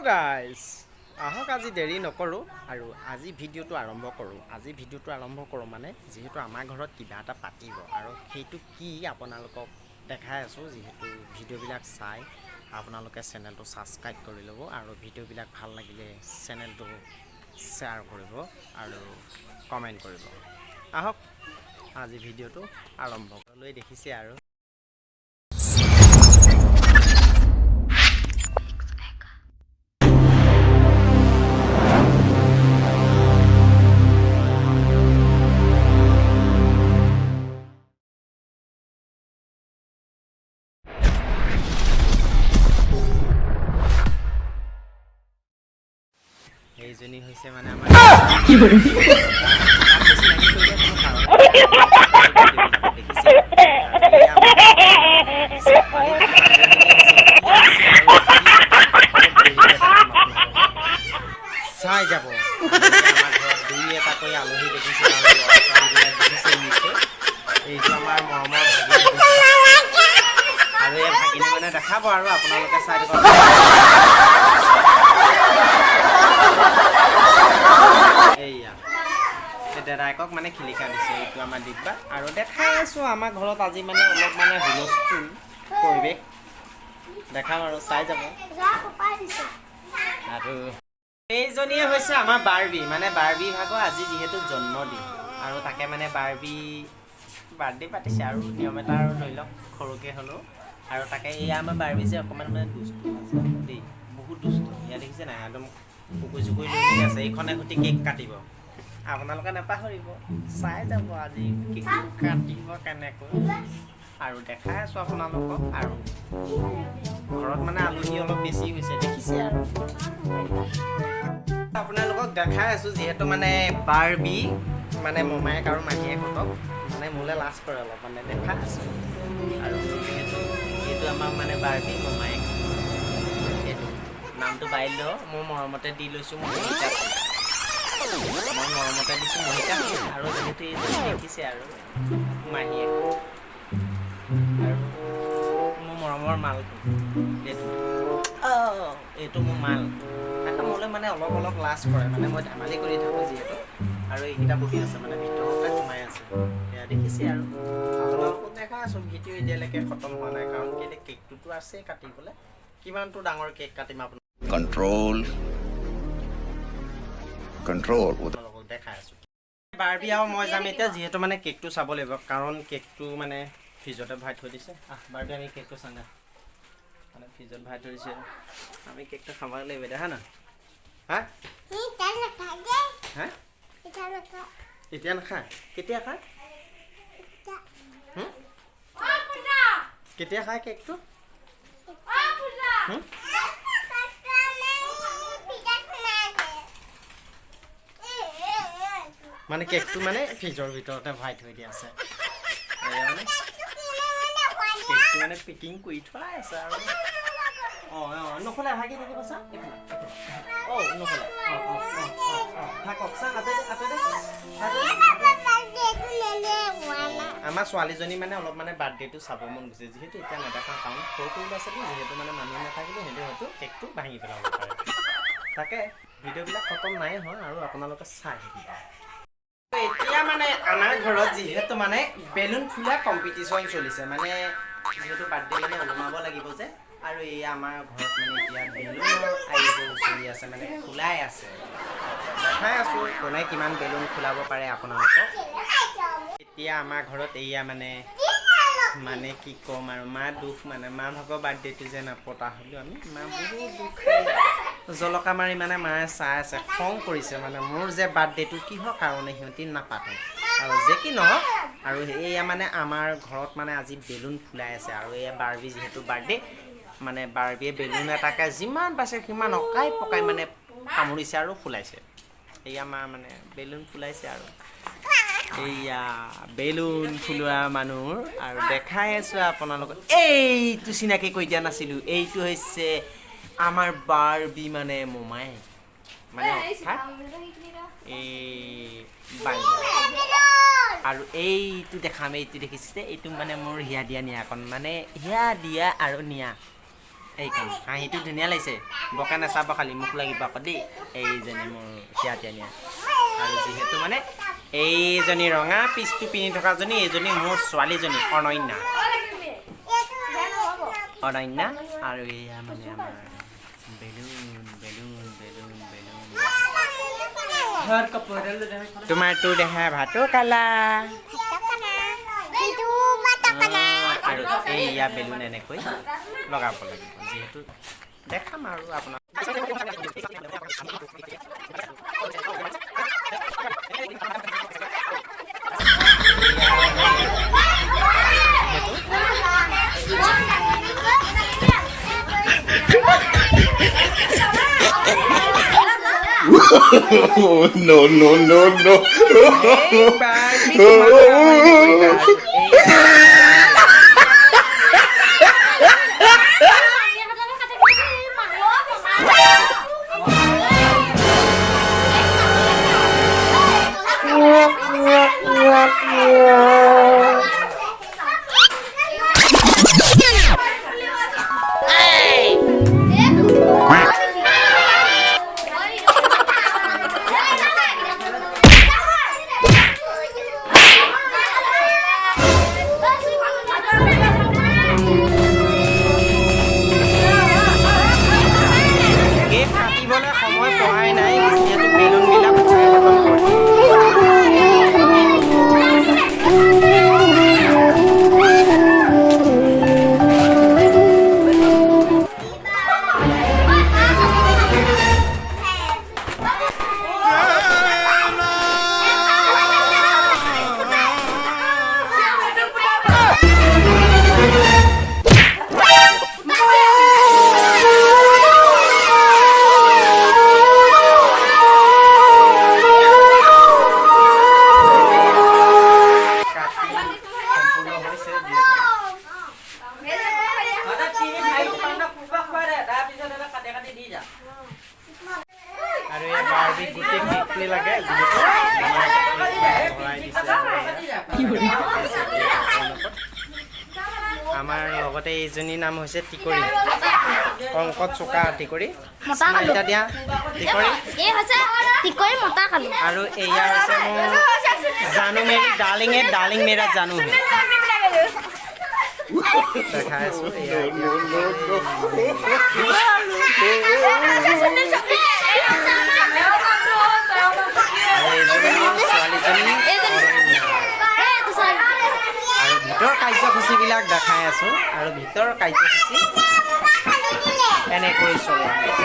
Guys, আহক, আজি দেৰি নকৰোঁ আৰু আজি ভিডিঅ'টো আৰম্ভ কৰোঁ। আজি ভিডিঅ'টো আৰম্ভ কৰোঁ মানে যিহেতু আমাৰ ঘৰত কিবা এটা পাতিব আৰু সেইটো কি আপোনালোকক দেখাই আছোঁ। যিহেতু ভিডিঅ'বিলাক চাই আপোনালোকে চেনেলটো ছাবস্ক্ৰাইব কৰি ল'ব আৰু ভিডিঅ'বিলাক ভাল লাগিলে চেনেলটো শ্বেয়াৰ কৰিব আৰু কমেণ্ট কৰিব। আহক, আজি ভিডিঅ'টো আৰম্ভ লৈ দেখিছে আৰু এইজনী হৈছে মানে আমাৰ নামটো চিনাকি কৰি দিয়া কোনো কাৰণ নাই। দেখিছে আৰু এয়া আমাৰ ছোৱালী কিমান ধুনীয়া হৈছে, কি আছে আৰু কি অলপ দেৰিকৈ দেখাম আপোনালোকক। চাই যাব। আৰু আমাৰ ঘৰত দুই এটাকৈ আলহী দেখিছে আৰু ল'ৰা ছোৱালীবিলাক দেখিছে নিশ্চয়। এইটো আমাৰ মৰমৰ ভাগিন আৰু এই ভাগিনে মানে দেখাব আৰু আপোনালোকে চাই থাকক। এইয়া এই দাদায়েকক মানে খিলিকা দিছে। এইটো আমাৰ দিব্যা আৰু দেখাই আছোঁ। আমাৰ ঘৰত আজি মানে অলপ মানে হুলস্থুল পৰিৱেশ দেখাম আৰু চাই যাব। আৰু এইজনীয়ে হৈছে আমাৰ বাৰ্বি, মানে বাৰ্বি ভাগৰ আজি যিহেতু জন্মদিন আৰু তাকে মানে বাৰ্বি বাৰ্থডে পাতিছে আৰু নিয়ম এটা আৰু ধৰি লওক সৰুকৈ হ'লেও। আৰু তাকে এয়া আমাৰ বাৰ্বি যে অকণমান মানে দুষ্ট আছে দেই, বহুত দুষ্ট। এয়া দেখিছে নাই, একদম কুকুৰ চুকুৰি লৈ মেলি আছে। এইখনে সৈতে কেক কাটিব, আপোনালোকে নাপাহৰিব, চাই যাব আজি কেক কাটিব কেনেকৈ আৰু দেখাই আছোঁ আপোনালোকক। আৰু ঘৰত মানে আলহী অলপ বেছি হৈছে, দেখিছে। আৰু আপোনালোকক দেখাই আছোঁ যিহেতু মানে বাৰ্বি মানে মোমায়েক আৰু মাহীয়েকহঁতক মানে মোলৈ লাজ কৰে অলপ, মানে দেখাই আছোঁ। আৰু যিহেতু এইটো আমাৰ মানে বাৰ্বি মোমায়েক, এইটো নামটো বাল্য, মোৰ মৰমতে দি লৈছোঁ মহিকা। মই মৰমতে দিছোঁ মহিকা। আৰু যিহেতু এইজনী দেখিছে আৰু মাহীয়েক আৰু মোৰ মৰমৰ মালটো এইটো, এইটো মোৰ মাল। তাকে মোলৈ মানে অলপ অলপ লাজ কৰে, মানে মই ধেমালি কৰি থাকোঁ যিহেতু। আৰু এইকেইটা বহি আছে, মানে ভিতৰতে সোমাই আছে, সেয়া দেখিছে। আৰু আপোনালোকক দেখাই আছোঁ। ভিডিঅ' এতিয়ালৈকে খতম হোৱা নাই, কাৰণ কেলৈ কেকটোতো আছেই কাটিবলৈ। কিমানটো ডাঙৰ কেক কাটিম control, control. আপোনালোকক দেখাই আছোঁ। বাৰ্বি আৰু মই যাম এতিয়া, যিহেতু মানে কেকটো চাব লাগিব, কাৰণ কেকটো মানে ফ্ৰিজতে ভৰাই থৈ দিছে। আহ বাৰ্বি, আমি কেকটো চাওঁ। মানে ফ্ৰিজত ভৰাই থৈ দিছে, আমি কেকটো খাব লাগিব এতিয়া। হা, নহয়? হা হা, এতিয়া নাখায়, কেতিয়া খায়? হুম? কেতিয়া খায় কেকটো? হুম? মানে কেকটো মানে ফ্ৰিজৰ ভিতৰতে ভৰাই থৈ দিয়া আছে। এয়া মানে কেকটো মানে পেকিং কৰি থোৱাই আছে। আৰু অঁ অঁ নোখোলা, ভাগি থাকিব। চা এইফালে, অঁ নোখোলা, অঁ অঁ অঁ অঁ অঁ থাকক। চা, আঁতৰি দে, আঁতৰি দে, আঁতৰি দে। আমাৰ ছোৱালীজনী মানে অলপ মানে বাৰ্থডেটো চাব মন গৈছে। যিহেতু এতিয়া নেদেখাওঁ, কাৰণ সৰু সৰু ল'ৰা ছোৱালী, যিহেতু মানে মানুহ নাথাকিলে সিহঁতে হয়তো কেকটো ভাঙি পেলাব পাৰে। তাকে ভিডিঅ'বিলাক খতম নাই হয় আৰু আপোনালোকে চাই থাকিব। এতিয়া মানে আমাৰ ঘৰত যিহেতু মানে বেলুন ফুলা কম্পিটিশ্যন চলিছে, মানে যিহেতু বাৰ্থডে মানে ওলমাব লাগিব যে। আৰু এয়া আমাৰ ঘৰত মানে এতিয়া বেলুনৰ আয়োজন চলি আছে, মানে ফুলাই আছে। দেখাই আছোঁ কোনে কিমান বেলুন ফুলাব পাৰে আপোনালোকক। এতিয়া আমাৰ ঘৰত এয়া মানে মানে কি ক'ম আৰু, মা দুখ, মানে মা ভাগৰ বাৰ্থডেটো যে নপতা হ'লো আমি, মা বহুত দুখ। জলকা মাৰি মানে মায়ে চাই আছে, খং কৰিছে, মানে মোৰ যে বাৰ্থডেটো কিহৰ কাৰণে সিহঁতি নাপাতে। আৰু যে কি নহওক, আৰু এয়া মানে আমাৰ ঘৰত মানে আজি বেলুন ফুলাই আছে। আৰু এয়া বাৰ্বি যিহেতু বাৰ্থডে, মানে বাৰ্বিয়ে বেলুন এটাকে যিমান পাইছে সিমান অকাই পকাই মানে কামুৰিছে আৰু ফুলাইছে। এয়া মা মানে বেলুন ফুলাইছে আৰু এইয়া বেলুন ফুলোৱা মানুহ আৰু দেখাই আছোঁ আপোনালোকক। এইটো চিনাকি কৰি দিয়া নাছিলোঁ, এইটো হৈছে আমাৰ বাৰ্বি মানে মোমাই, মানে অৰ্থাৎ এই বাল্য। আৰু এইটো দেখাম, এইটো দেখিছে, এইটো মানে মোৰ হিয়া দিয়া নিয়াকণ, মানে হিয়া দিয়া আৰু নিয়া। এইখন হাঁহিটো ধুনীয়া লাগিছে, বকা নাচাব খালি, মুখ লাগিব আকৌ দেই। এইজনী মোৰ হিয়াটিয়ানীয়া। আৰু যিহেতু মানে এইজনী ৰঙা পিচটো পিন্ধি থকাজনী, এইজনী মোৰ ছোৱালীজনী অনন্যা, অনন্যা। আৰু এয়া মানে আমাৰ বেলুন বেলুন বেলুন বেলুন। তোমাৰটো দেখা ভাতো কালা। আৰু এইয়া বেলুন এনেকৈ লগাব লাগিব, যিহেতু দেখাম আৰু আপোনাক। No, no, no, no. এই বাৰ্বি তোমাক আমনি নকৰিবা। কেক কাটিবলৈ সময় পোৱাই নাই, যিহেতু বেলুনবিলাক উঠাই খতম কৰে। কাটি সম্পূৰ্ণ হৈছে যিহেতু। আৰু এই বাৰ্বিক গোটেই কেকটোৱে লাগে, যিহেতু ভৰাই দিছে। আমাৰ লগতে এইজনীৰ নাম হৈছে টিকৰি, অংকত চোকা টিকৰি। এটা দিয়া টিকৰি। আৰু এয়া হৈছে মোৰ জানু, মেৰি ডাৰ্লিং, এ ডাৰ্লিং মেৰা জানু হে। দেখাই আছো এয়া। ছোৱালীজনী আৰু ভিতৰৰ কাৰ্যসূচীবিলাক দেখাই আছো। আৰু ভিতৰৰ কাৰ্যসূচী এনেকৈ চলোৱা হৈছে।